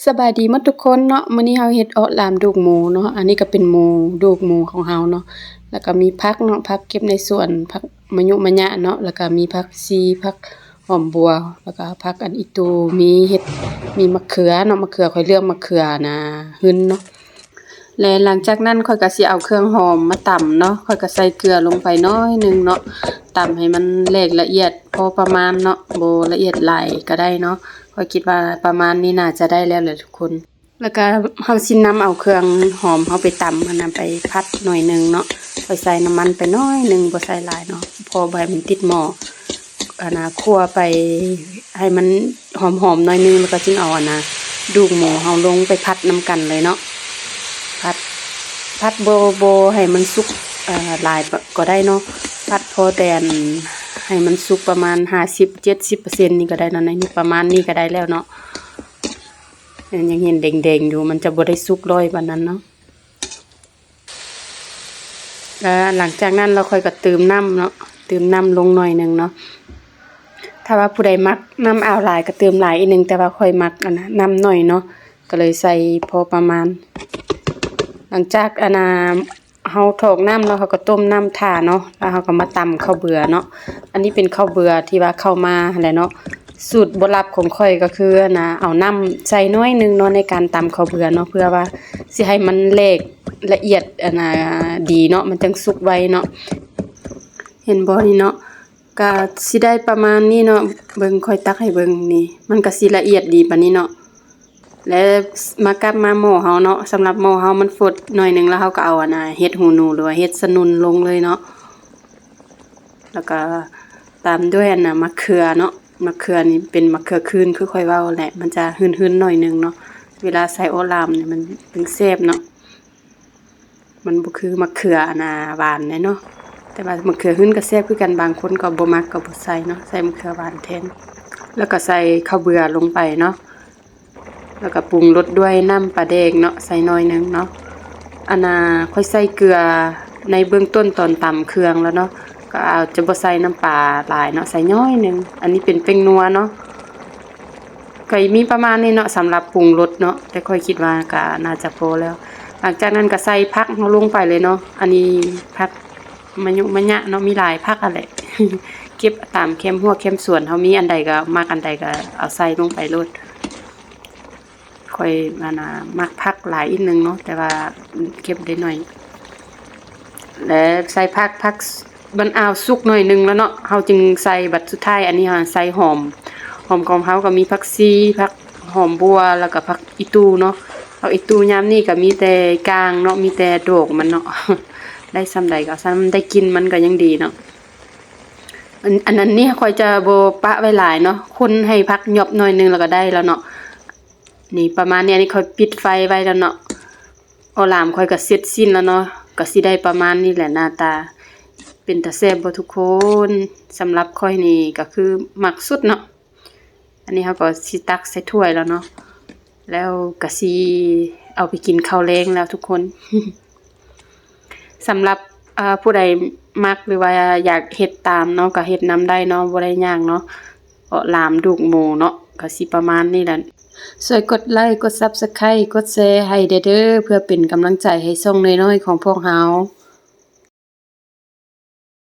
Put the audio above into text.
ສະບາຍດີໝົດທຸກຄົນເນາະ, ມື້ນີ້ເຮົາເຮັດເອາະຫຼາມດູກໝູເນາະ. ອັນນີ້ກໍເປັນໝູ ດູກໝູຂອງເຮົາເນາະ, ແລ້ວກໍມີຜັກເນາະ, ຜັກເກັບໃນສວນ, ຜັກມະຍຸມະຍະເນາະ, ແລ້ວກໍມີຜັກຊີ, ຜັກຫອມບົວ, ແລ້ວກໍຜັກອັນອີຕູ, ມີເຫັດ, ມີມະເຂືອເນາະ, ມະເຂືອ, ຂ້ອຍເລືອກມະເຂືອນະ ຫຶນເນາະ. ແລະ ຫຼັງຈາກນັ້ນຂ້ອຍກໍຊິເອົາເຄື່ອງຫອມມາຕຳເນາະ, ຂ້ອຍກໍໃສ່ເກືອລົງໄປໜ້ອຍໜຶ່ງເນາະ, ຕຳໃຫ້ມັນແຫຼກລະອຽດພໍປະມານເນາະ, ບໍ່ລະອຽດຫຼາຍກໍໄດ້ເນາະ. ຂ້ອຍຄິດວ່າປະມານນີ້ໜ້າຈະໄດ້ແລ້ວແຫຼະທຸກຄົນ. ແລ້ວກໍເຮົາຊິນຳເອົາເຄື່ອງຫອມເຮົາໄປຕຳຫັ້ນນະ ໄປຜັດໜ້ອຍໜຶ່ງເນາະ, ຂ້ອຍໃສ່ນ້ຳມັນໄປໜ້ອຍໜຶ່ງ, ບໍ່ໃສ່ຫຼາຍເນາະ, ພໍບໍ່ໃຫ້ມັນຕິດໝໍ້. ອັນນ່າ ຂົ້ວໄປໃຫ້ມັນຫອມໆໜ້ອຍໜຶ່ງ ແລ້ວກໍຈຶ່ງເອົາ ອັນນ່າ ດູກໝູເຮົາລົງໄປຜັດນຳກັນເລີຍເນາະ. ຜັດ ຜັດບໍ່ ບໍ່ໃຫ້ມັນສຸກ ເອີ ຫຼາຍກໍໄດ້ເນາະ, ຜັດພໍແຕ່ ອັນ ໃຫ້ມັນສຸກປະມານຫ້າສິບ ເຈັດສິບເປີເຊັນນີ້ກໍໄດ້ເນາະ, ໃນນີ້ປະມານນີ້ກໍໄດ້ແລ້ວເນາະ. ຍັງເຫັນແດງໆຢູ່, ມັນຈະບໍ່ໄດ້ສຸກຮ້ອຍປານນັ້ນເນາະ. ແລ້ວຫຼັງຈາກນັ້ນລະຂ້ອຍກໍຕື່ມນ້ຳເນາະ, ຕື່ມນ້ຳລົງໜ້ອຍໜຶ່ງເນາະ. ຖ້າວ່າຜູ້ໃດມັກນ້ຳອາວຫຼາຍກໍຕື່ມຫຼາຍອີກໜຶ່ງ, ແຕ່ວ່າຂ້ອຍມັກ ອັນນ່າ ນ້ຳໜ້ອຍເນາະ, ກໍເລີຍໃສ່ພໍປະມານ. ຫຼັງຈາກ ອັນນ່າ ເຮົາຖອກນ້ຳແລ້ວ ເຮົາກໍຕົ້ມນ້ຳຖ້າເນາະ, ແລ້ວເຮົາກໍມາຕຳເຂົ້າເບືອເນາະ. ອັນນີ້ເປັນເຂົ້າເບືອທີ່ວ່າເຂົ້າມາຫັ້ນແຫຼະເນາະ. ສູດບົດລັບຂອງຂ້ອຍກໍຄື ອັນນ່າ ເອົານ້ຳໃສ່ໜ້ອຍໜຶ່ງເນາະ ໃນການຕຳເຂົ້າເບືອເນາະ, ເພື່ອວ່າຊິໃຫ້ມັນແຫຼກລະອຽດ ອັນນ່າ ດີເນາະ, ມັນຈັ່ງສຸກໄວເນາະ. ເຫັນບໍ່ນີ້ເນາະ, ກະຊິໄດ້ປະມານນີ້ເນາະ. ເບິ່ງ ຂ້ອຍຕັກໃຫ້ເບິ່ງນີ້, ມັນກະຊິລະອຽດດີປານນີ້ເນາະ. ແລະ ມາກັບມາໝໍ້ເຮົາເນາະ, ສຳລັບໝໍ້ເຮົາມັນຟົດໜ້ອຍໜຶ່ງ ແລ້ວເຮົາກໍເອົາ ອັນນ່າ ເຫັດຫູໜູ ຫຼືວ່າເຫັດສະໜຸ່ນລົງເລີຍເນາະ. ແລ້ວກໍຕາມດ້ວຍ ອັນນ່າ ມະເຂືອເນາະ, ມະເຂືອນີ້ເປັນມະເຂືອຄືນ ຄືຂ້ອຍເວົ້າແຫຼະ, ມັນຈະຫຶນໆໜ້ອຍໜຶ່ງເນາະ, ເວລາໃສ່ເອາະຫຼາມນີ້ມັນຈຶ່ງແຊບເນາະ. ມັນບໍ່ຄືມະເຂືອ ອັນນ່າ ຫວານແດ່ເນາະ, ແຕ່ວ່າມະເຂືອຫຶນກໍແຊບຄືກັນ, ບາງຄົນກໍບໍ່ມັກກໍບໍ່ໃສ່ເນາະ, ໃສ່ມະເຂືອຫວານແທນ. ແລ້ວກໍໃສ່ເຂົ້າເບືອລົງໄປເນາະ, ແລ້ວກໍປຸງລົດດ້ວຍນ້ຳປາແດກເນາະ, ໃສ່ໜ້ອຍໜຶ່ງເນາະ. ອັນນ່າ ຂ້ອຍໃສ່ເກືອໃນເບື້ອງຕົ້ນຕອນຕຳເຄື່ອງແລ້ວເນາະ, ກໍອາດຈະບໍ່ໃສ່ນ້ຳປາຫຼາຍເນາະ, ໃສ່ໜ້ອຍໜຶ່ງ. ອັນນີ້ເປັນແປ້ງນົວເນາະ. ກໍມີປະມານນີ້ເນາະ ສຳລັບປຸງລົດເນາະ, ແຕ່ຂ້ອຍຄິດວ່າກໍໜ້າຈະພໍແລ້ວ. ຫຼັງຈາກນັ້ນກໍໃສ່ຜັກເຮົາລົງໄປເລີຍເນາະ. ອັນນີ້ຜັກມະຍຸມະຍະເນາະ, ມີຫຼາຍຜັກຫັ້ນແຫຼະ, ເກັບຕາມແຄມຮົ້ວແຄມສວນ, ເຮົາມີອັນໃດກໍມັກອັນໃດກໍເອົາໃສ່ລົງໄປໂລດ. ຂ້ອຍ ອັນນ່າ ມັກຜັກຫຼາຍອີກໜຶ່ງເນາະ, ແຕ່ວ່າເກັບໄດ້ໜ້ອຍ. ແລະ ໃສ່ຜັກ ຜັກ ມັນອາວສຸກໜ້ອຍໜຶ່ງແລ້ວເນາະ, ເຮົາຈຶ່ງໃສ່ບັດສຸດທ້າຍ. ອັນນີ້ເຮົາໃສ່ຫອມ, ຫອມຂອງເຮົາກໍມີຜັກຊີ, ຜັກຫອມບົວ, ແລ້ວກໍຜັກອີຕູເນາະ. ຜັກອີຕູຍາມນີ້ກໍມີແຕ່ກ້າງເນາະ, ມີແຕ່ດອກມັນເນາະ, ໄດ້ສ່ຳໃດກໍເອົາສ່ຳ, ໄດ້ກິ່ນມັນກໍຍັງດີເນາະ. ອັນ ອັນນັ້ນນີ້ຂ້ອຍຈະບໍ່ປະໄວ້ຫຼາຍເນາະ, ຄົນໃຫ້ຜັກຫຍອບໜ້ອຍໜຶ່ງແລ້ວກໍໄດ້ແລ້ວເນາະ. ນີ້ປະມານນີ້, ອັນນີ້ຂ້ອຍປິດໄຟໄວ້ແລ້ວເນາະ. ເອາະຫຼາມຂ້ອຍກໍເສັດສິ້ນແລ້ວເນາະ, ກໍຊິໄດ້ປະມານນີ້ແຫຼະໜ້າຕາ. ເປັນຕາແຊບບໍ່ທຸກຄົນ? ສຳລັບຂ້ອຍນີ້ກໍຄືມັກສຸດເນາະ. ອັນນີ້ເຮົາກໍຊິຕັກໃສ່ຖ້ວຍແລ້ວເນາະ, ແລ້ວກໍຊິເອົາໄປກິນເຂົ້າແລງແລ້ວທຸກຄົນ. ສຳລັບ ເອີ ຜູ້ໃດມັກ ຫຼືວ່າຢາກເຮັດຕາມເນາະ, ກໍເຮັດນຳໄດ້ເນາະ, ບໍ່ໄດ້ຍາກເນາະ. ເອາະຫຼາມດູກໝູເນາະ, ກໍຊິປະມານນີ້ແຫຼະ. ຊ່ວຍກົດໄລ, ກົດ Subscribe, ກົດແຊໃຫ້ແດ່ເດີ, ເພື່ອເປັນກຳລັງໃຈໃຫ້ຊ່ອງນ້ອຍໆຂອງພວກເຮົາ.